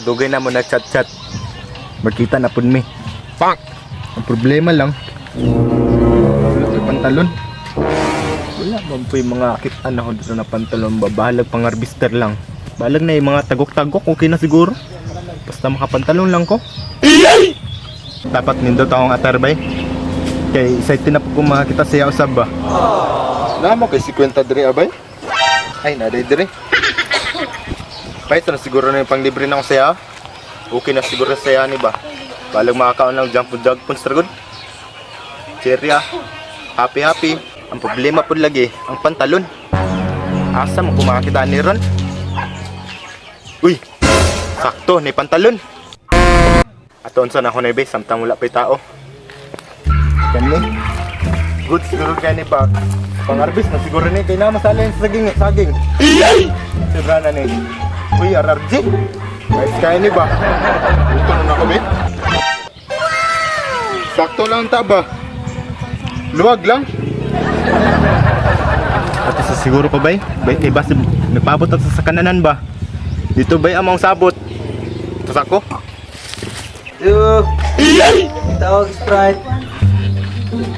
Kadugay na mo na chat-chat. Magkita na pud mi. Pak! Ang problema lang, wala ko'y pantalon. Wala man po yung mga kita na ko dito na pantalon ba. Bahalag pang harvester lang. Bahalag na yung mga tagok-tagok, okay na siguro. Basta makapantalon lang ko. Dapat nindot akong atarbay. Kay excited na po kung makakita siya usab ba. Namo kay 50 diri abay. Ay, naday diri. Pahit na siguro na yung panglibre na ako siya. Okay na siguro siya ni ba. Balag makakaon lang junk food junk food strugod. Cherry ah. Happy happy. Ang problema po lagi, ang pantalon. Asa mo kumakita ni Ron? Uy, sakto, ni pantalon. Ato unsa na ako na ibe, samtang wala pa'y tao. Kani. Good siguro kay ni pa. Pangarbis na siguro ni kay na masala yung saging, saging. Sobra na ni. Uy, RRG. Ayos kaya ni ba? Ito na ako, be. Sakto lang ang taba. Luwag lang. At sa siguro pa bay? Bay, kay basta nagpabot at sa kananan ba? Dito bay among sabot. Tas ako. Two. Tawag Sprite.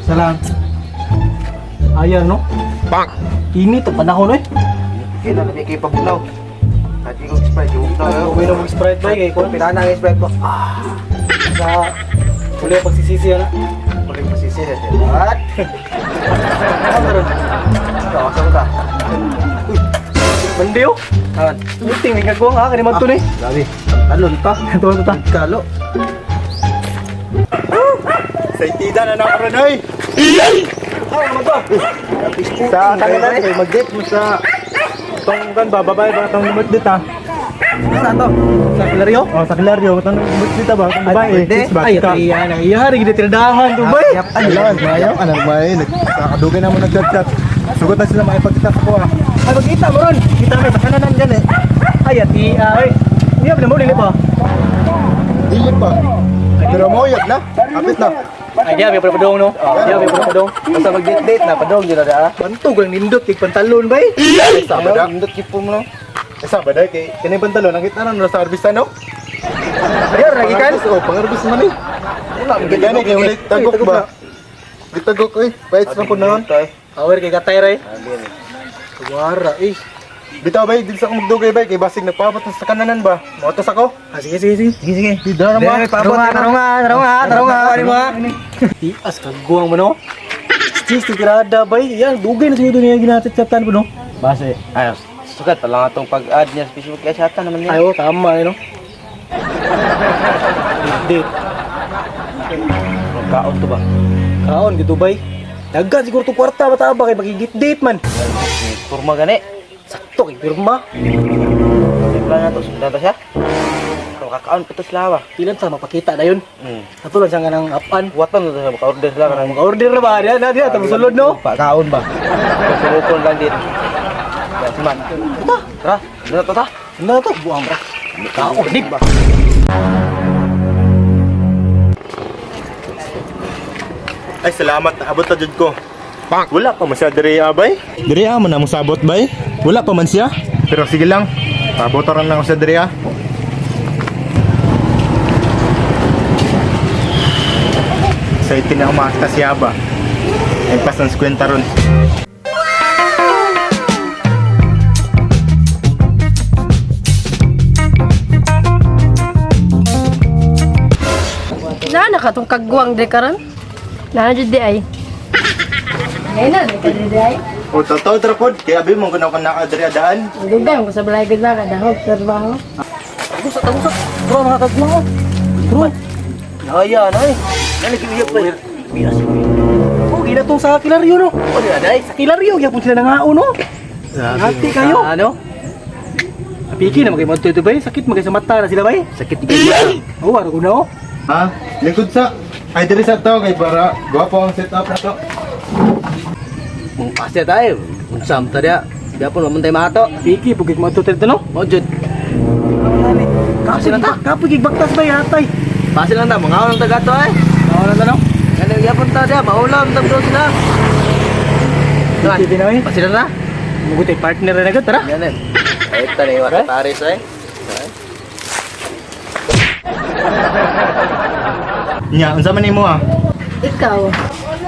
Salam. Ayan no. Bang! Init ang panahon eh. Kaya na kay pagulaw. At ikaw Sprite, yung Ay, uwi na mong Sprite ba kay kuan. Pila na ang Sprite mo. Sa uli ang pagsisisi ana. Uli pasisi. What? Ano ron? Ikaw, asa mo ta? Bandiyo. Han. Meeting may kagwang ha kani madto ni. Grabe. Talon pa. Tuwa ta. Kalo. Sa itida na nakaroon oy! Ah, ano ba? Sa kananan kay mag-date mo sa tong kan ba babae ba tong lumot dito ah. Saan to? Sa Kilario? Oh, sa Kilario tong lumot dito ba tong babae. Ay, Six ba Ay, ka? iya nang iya ri gid tirdahan to bay. Ala, mayo, anang may nagkakadugay na mo nagchat-chat. Sugot na sila makipagkita sa ko ah. Ay magkita mo ron. Kita mi sa kananan gani. Ay, ati ay. Uyab na mo dili pa. Dili pa. Pero mo yag na. Kapit na. Ay, diya may padong no. Diya may padong. Basta mag-date na, padong yun na da. Bantog lang nindot kay pantalon bay. Sa ba da? Nindot kipo mo no. Eh, sa ba da kay kani pantalon nakita na no sa arbista no? Diyan, lagi kan? Oh, pangarbis man eh. Wala, Gani kay ulit tagok ba? Gitagok oy. Pahit na po noon. Awer kay katay ray. Wara eh. Bitaw bay, dili sa akong magdugay bay kay basig nagpaabot na sa kananan ba. Motos ako. Ah, sige sige sige. Sige, sige. Bidara mo. Taro nga, taro nga, taro nga, taro nga. Tias kagguang mo no. Cheese tirada bay. Yan dugay na siguro niya ginachat-chatan po no. Base, ayos. Sukat pa lang atong pag-add niya sa Facebook kaya siya naman niya. Ay, oh, tama eh, no. Date. Kaon to ba? Kaon gitu bay. Daghan siguro to kwarta bata ba kay magigit date man. Kurma gani. Sakto kay pirma. Plan na to, sundan ta siya. Kung kakaon pa to sila ba? Ilan sa mapakita na yun. Ato lang siya nga ng apan. Watan na to siya, maka-order sila ka ng Maka-order na ba? Diyan, diyan, diyan. Tapos sulod, no? Pakaon ba? Surukon lang din. Ya, siman. Tara, doon na to ta. Ano to? Buang bra. Kaon, ni ba? Ay, salamat. Naabot na jud ko. Wala pa man siya diri abay. Diri ah, man mo sabot bay. Wala pa man siya. Pero sige lang. Pabotoran lang ako sa diri ah. Excited na ako makakita siya ba. Ay pas ng 50 ron. Na na katong kagwang de karon. Na jud di ay. Ay na di ka di ay. O totoo tra pod. Kaya abi mo kuno ka diri daan. Dugay mo sa balay gud na kadahog trabaho. Tagusa, tagusa. Bro, mga kagwang, oh. Bro. Haya na eh. Nani kiyap pa. Bias. Oh, ginatong sa Kilario, no? Oh, di na day. Sa Kilario, gyapon sila nangaon, no? Hati kayo. Ano? Apiki na magay madto ito bay. Sakit magay sa mata na sila bay. Sakit kayo. Oh, wala ko na, oh. Ha? Lingkod sa ay diri sa to kay para gwapo ang setup na to. Mong pasya tayo. Unsam ta dia. Diapon mamuntay mato. Apiki, pugig madto ito, no? Mo jud. Kapoy, lang ta. kapoy, baktas bay, hatay. Pasya lang ta, mga lang taga to eh. Kaon na, no? Gani gyapon ta dia, maulam ta bro sila. Tuan, Pwede na, eh. Pasya na. Mugot ay partner na agad, tara. Yan eh. Ay ta ni wala pares eh. Nya, unsa man nimo ah? Ikaw.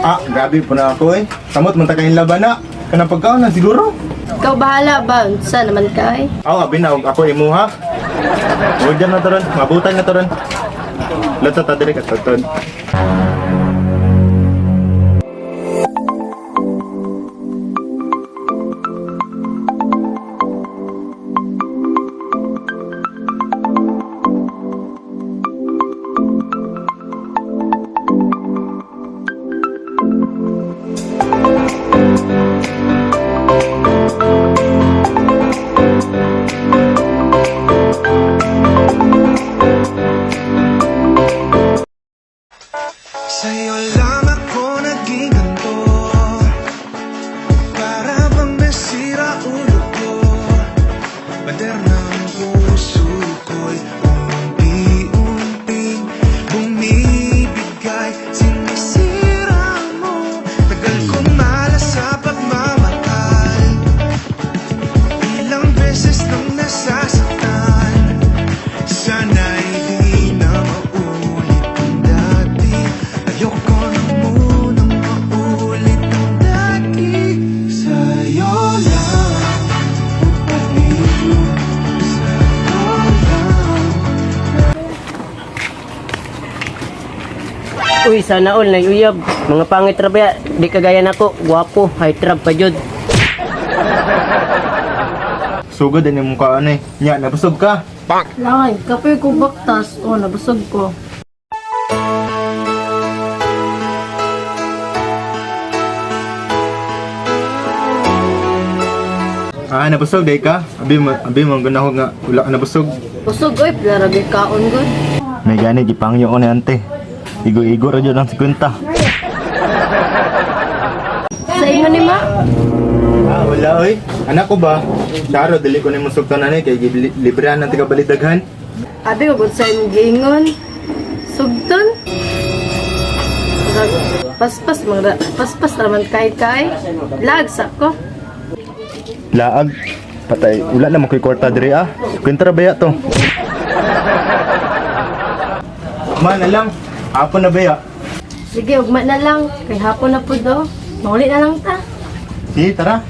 Ah, grabe po na ako eh. Samot man ta kayin laban na. Kanang pagkaon na siguro. Ikaw bahala ba? Unsa naman ka eh. Aw, abi na og ako imuha. Order na taron, mabutan na taron. Lata ta dire katod. Sa'yo lang ako naging ganito. Para bang nasira ulo ko. Pader ng puso ko'y unti-unting bumibigay. Sinisira mo. Tagal kong malas sa pagmamahal. Ilang beses nang nasasaktan. Sana'y di na maulit ang dati. Ayoko na munang maulit ang dati. Sa'yo lang. Sa'yo lang. Uy, sana all na uyab. Mga pangit ra ba? Di kagaya nako, gwapo, high trap pa jud. Sugod din imong kaon eh. Nya, nabusog ka. Langay, kapoy ko baktas. O, nabusog ko. Ah, nabusog day ka. Abi mo gunahog nga wala ka nabusog. Busog oy, pila ra gyud kaon gud. May gani gipangyo ko ni ante. Igo-igo ra jud ang 50. Sa ingon ni ma? Ah, wala oy. Anak ko ba? Klaro, dili ko nimo sugton ani kay librehan ng tiga balidaghan. Abi ko gud sa imong giingon. Sugton. Paspas mga paspas raman kay kay. Lag sa ko. Laag. Patay, wala na mo koy kwarta diri ah. Kwenta ra baya to. Man alang, hapon na baya. Sige, ugma na lang. Kay hapon na pud do. Mauli na lang ta. Sige, tara.